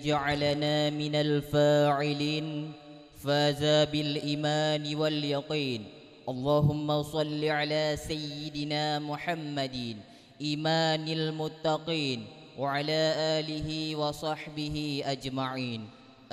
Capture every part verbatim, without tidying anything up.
جعلنا من الفاعلين فاز بالإيمان واليقين. اللهم صل على سيدنا محمد إيمان المتقين وعلى آله وصحبه أجمعين.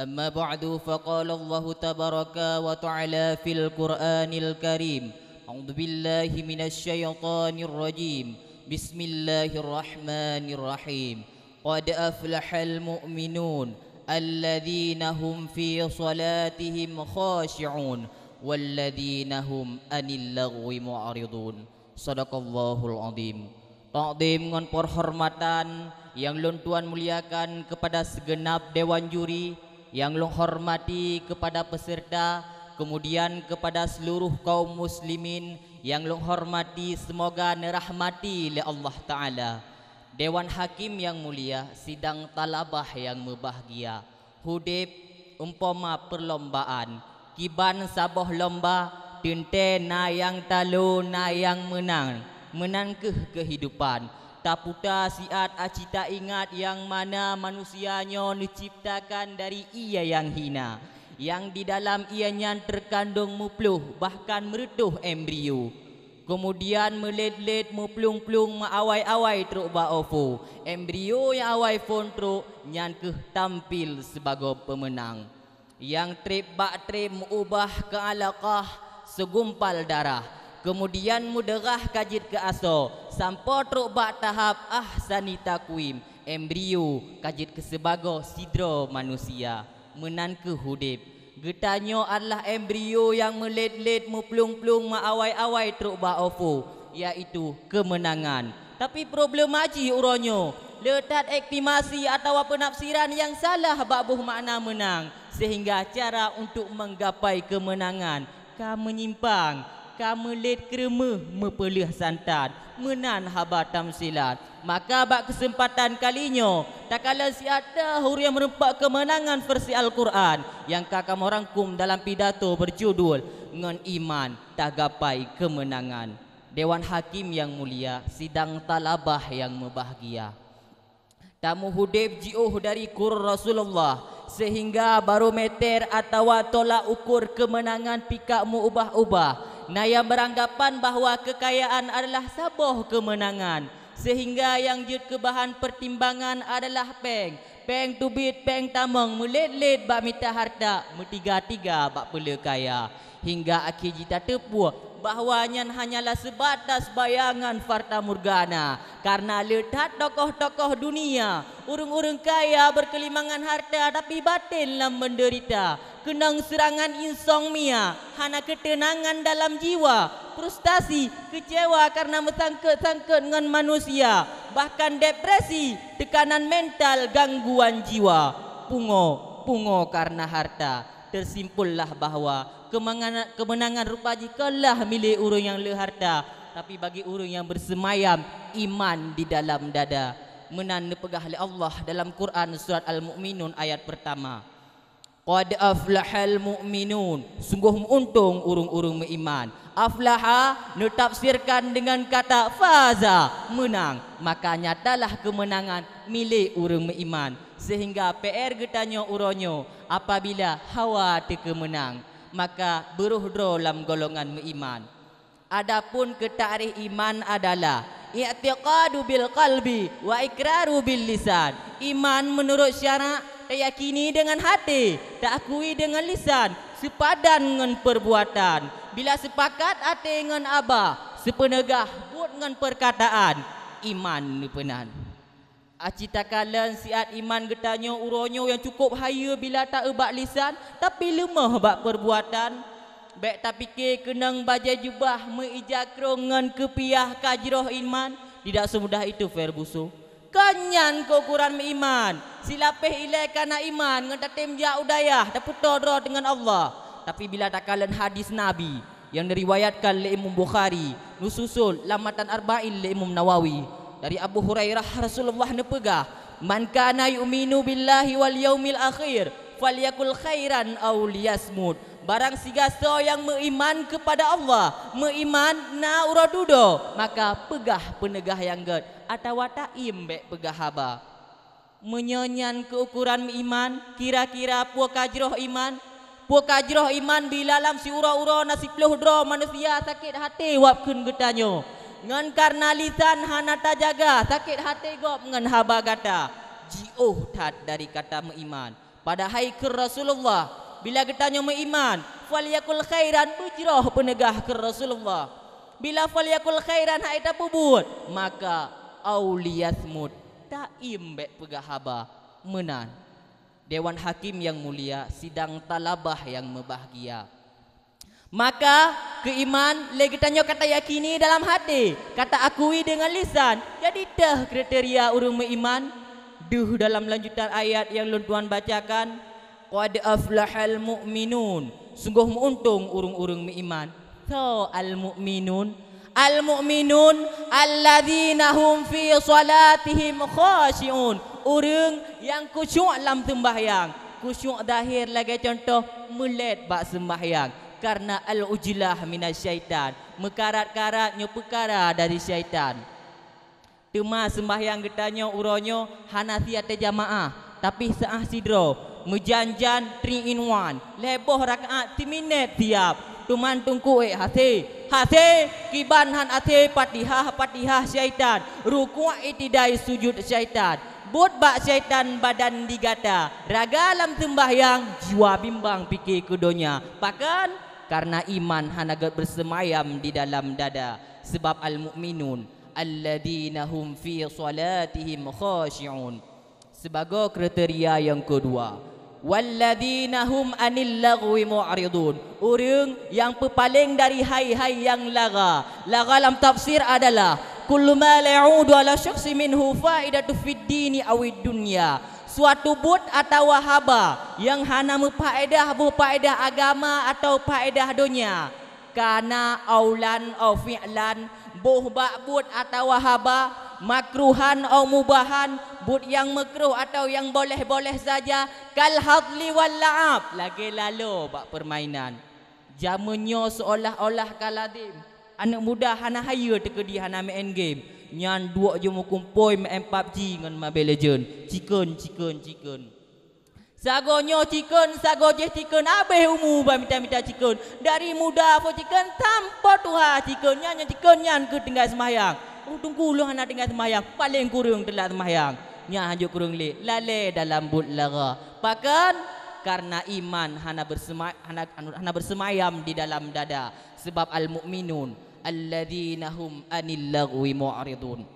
أما بعد، فقال الله تبارك وتعالى في القرآن الكريم: أعوذ بالله من الشيطان الرجيم. بسم الله الرحمن الرحيم. قد أفلح المؤمنون الذين هم في صلاتهم خاشعون والذين هم عن اللغو معرضون. Sadaqallahul Azim. Takdim ngon penghormatan yang lôn tuan muliakan kepada segenap dewan juri, yang lôn hormati kepada peserta, kemudian kepada seluruh kaum muslimin yang lôn hormati, semoga neurahmati lé Allah Taala. Dewan hakim yang mulia, sidang talabah yang mubahgia, udeb umpama perlombaan, kiban saboh lomba, teuntée na nyang talo, na nyang meunang, meunan kheueh keuhidupan. Taputa siat aci taingat nyang mana manusia nyoe neuciptakan dari ié nyang hina, nyang di dalam ié nyan teukandong muploh bahkan meureutôh embrio. Keumudian meulet-let, muplueng-plueng, meuawai-awai trok bak ofo. Embrio nyang awai phon trok, nyan kheueh tampil sibagoe peumeunang. Nyang treb bak treb meuubah keu alakah, seugumpal darah. Keumudian meudeurah ka jeuet keu asoe, sampoe trok bak tahap ahsani takwim, embrio ka jeuet keu sibagoe sidroe manusia. Meunan kheueh udeb. Geutanyoe adalah embrio nyang meulet-let, muplueng-plueng, meuawai-awai trok bak ofo, yaitu keumeunangan. Tapi problema jih uroe nyoe, le that estimasi atawa peunafsiran nyang salah bak boh makna meunang, sehingga cara untuk menggapai keumeunangan ka meunyimpang, ka meulet keureumeuh meupeuleueh santan, meunan haba tamsilat. Maka bak keuseumpatan kali nyoe, takalon siat deuh ureuëng nyang meureumpok keumeunangan versi Al-Quran nyang ka kamoe rangkum dalam pidato beujudul Ngon Iman Tagapai Keumeunangan. Dewan hakim nyang mulia, sidang talabah nyang mubahgia. Tamuhudeb jiôh dari kur Rasulullah, sehingga barometer atawa tolak ukur keumeunangan pih ka meuubah-ubah. Na nyang beuranggapan bahwa keukayaan adalah saboh keumeunangan, sehingga nyang jeuet keu bahan peutimbangan adalah péng. Péng teubiet, péng tamong, meulet-let bak mita hareuta, meutiga-tiga bak peuleueh kaya. Hingga akhé jih tateupeue bahwa nyan hanyalah seubatas bayangan fatamorgana, kareuna le that tokoh-tokoh dunia, ureuëng-ureuëng kaya beukeulimangan hareuta tapi baten lam meudeurita, keunong seurangan insomnia, hana keuteunangan dalam jiwa, frustasi, keucewa kareuna meusangkot-sangkot ngon manusia, bahkan depresi, teukanan mental, gangguan jiwa, pungo, pungo kareuna hareuta. Teusimpullah bahwa keumangana-, keumeunangan rupa jih kon lah milék ureuëng nyang le hareuta, tapi bagi ureuëng nyang beuseumayam iman di dalam dada. Meunan neupeugah lé Allah dalam Quran surat Al-Mu'minun ayat peurtama, "Qad aflahal mu'minun," sunggoh meuuntông ureuëng-ureuëng meuiman. Aflaha neutafsirkan deungon kata faza, meunang. Maka nyatalah keumeunangan milék ureuëng meuiman. Sehingga P R geutanyoe uroe nyoe, apabila hawa teukeumeunang, maka beurôh droe lam golongan meuiman. Adapun keu takrif iman adalah i'tiqadu bil qalbi wa iqraru bil lisan. Iman meunurot syarak, tayakini deungon até, taakui deungon lisan, seupadan ngon peurbuatan. Bila seupakat até ngon aba, seupeuneugah buet ngon peurkataan, iman neupeunan. Aci takalon siat iman geutanyoe uroe nyoe nyang cukôp hayeue bila ta-eu bak lisan, tapi leumoh bak peurbuatan. Bék tapike keunong bajée jubah meu-ija krông ngon keupiah ka jroh iman, tidak semudah itu Ferguson. Kon nyan keuukuran meuiman. Silapéh ilée kana iman ngon tatem jak u dayah tapeutoe droe deungon Allah. Tapi bila takalon hadis Nabi, nyang neuriwayatkan lé Imam Bukhari, neususul lam matan Arba'in lé Imam Nawawi. Dari Abu Hurairah, Rasulullah neupeugah, "Man kana yu'minu billahi wal yaumil akhir, falyakul khairan aw liyasmut." Barang sigasoe nyang meuiman keupada Allah, meuiman na uroe dudoe, maka peugah peuneugah nyang gét, atawa taiem bék peugah haba. Meunyoe nyan keu ukuran meuiman, kira-kira peue ka jroh iman? Peue ka jroh iman bila lam siuroe-uroe na siploh droe manusia sakét até wab kheun geutanyoe? Ngon kareuna lisan hana tajaga, sakét até gob ngon haba gata. Jiôh that dari kata meuiman. Padahai kheun Rasulullah, bila geutanyoe meuiman, "Falyakul khairan," beujroh peuneugah kheun Rasulullah. Bila "Falyakul khairan" hai tapeubuet, maka "Au liyasmut," taim bék peugah haba. Meunan. Dewan hakim nyang mulia, sidang talabah nyang meubahgia. Maka, keu iman, lé geutanyoe ka tayakini dalam até, ka taakui deungon lisan, jadi teuh kriteria ureuëng meuiman. Deuh dalam lanjutan ayat nyang lôn tuan bacakan, "Qad aflahal mu'minun," sunggoh meuuntông ureuëng-ureuëng meuiman. Soe al-mu'minun? Al-mu'minun alladzina hum fi shalatihim khashi'un. Ureuëng nyang khusyuk lam seumbahyang. Khusyuk zahir lagée cuntoh meulét bak seumbahyang, kareuna al-ujlah minasyaitan, meukarat-karat nyoe peukara dari syaitan. Teuma seumbahyang geutanyoe uroe nyoe hana siat teujamaah, tapi seuah sidroe, meujan-jan three in one, lhée boh rakaat siminét siab. Teuma teungku ék hasé, hasé, kiban han hasé, Fatihah-Fatihah syaitan, rukuk itidai sujud syaitan. Buet bak syaitan badan di gata, raga lam seumbahyang, jiwa bimbang pike keu donya. Pakon? Kareuna iman hana gét beuseumayam di dalam dada. Sabab al-mu'minun alladzina hum fi shalatihim khashi'un. Sibagoe kriteria nyang keudua, walladzina hum anil laghwi mu'ridun. Ureuëng nyang peupaleng dari hai-hai nyang lagha. Lagha lam tafsir adalah kullu ma la ya'udu ala syakhsi minhu faidatu fid dini awid dunya. Suatu buet atawa haba nyang hana meupaedah boh paedah agama atawa paedah donya. Kana aulan au fi'lan, boh bak buet atawa haba, makruhan au mubahan, buet nyang meukruh atawa nyang boleh-boleh saja, kal hadli wal la'ab, lagée lalo bak peurmainan. Jameun nyoe seolah-olah ka lazem, aneuëk muda hana hayeue teukeudi hana meu'en game, nyan duek jimeukumpôi meu'en PUBG ngon Mobile Legend, cikon, cikon, cikon. Sagoe nyoe cikon, sagoe jéh cikon, abéh umu bak mita-mita cikon. Dari muda po cikon, sampoe tuha cikon, nyan, nyan cikon nyan keuh tinggai seumahyang. Oh, teungku, ulôn hana tinggai seumahyang, paleng kureueng teulat seumahyang. Nyan hanjeuet kureueng lé, lalée dalam buet lagha. Pakon? Kareuna iman hana beusema-, hana, hana beuseumayam di dalam dada. Sabab al-mu'minun alladzina hum anil laghwi mu'ridun.